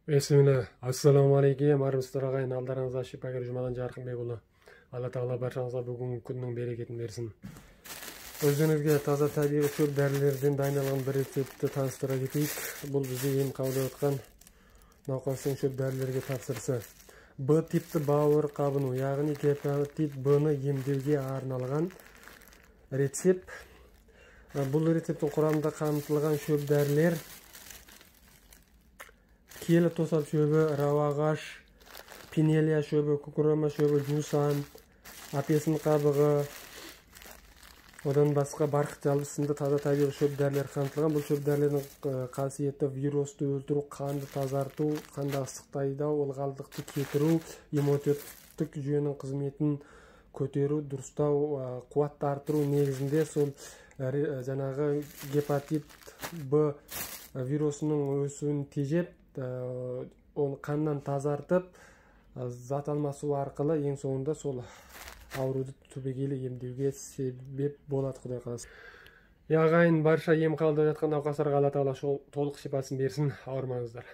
Бисмилла. Ассалаумағалейкум, армысыздар ағайын, алдарыңызда шипагер Жұмадан Жарқынбекұлы. Алла тағала баршаңызға бүгінгі күннің берекетін берсін. Өздеріңізге таза табиғи шөп дәрілерден дайындалған бір рецептті таныстыра кетейік. Бұл бізде ем қабылдап жатқан науқастың шөп дәрілерге тапсырысы. Б типті бауыр қабыну, яғни гепатит Б-ны емдеуге арналған рецепт. Бұл рецепттің құрамында қамтылған шөп дәрілер: киелі тосап шөбі, рауағаш, пинелия шөбі, кукурама шөбі, жусан, апельсин қабығы, одан басқа барқыт жалбыз сынды таза табиғи шөп дәрілер қамтылған. Бұл шөп дәрілердің қасиеті вирусты өлтіру, қанды тазарту, қандағы ыстықты айдау, ылғалдықты кетіру, иммунитеттік жүйенің қызметін көтеру, дұрыстау, қуатты арттыру. Негізінде сол жаңағы гепатит Б вирусының өсуін тежеп, оны қаннан тазартып, зат алмасу арқылы ең соңында сол ауруды түбегейлі емдеуге себеп болады, Құдай қаласа. Ағайын, барша ем қабылдап жатқан науқастарға Алла тағала толық шипасын берсін, ауырмаңыздар.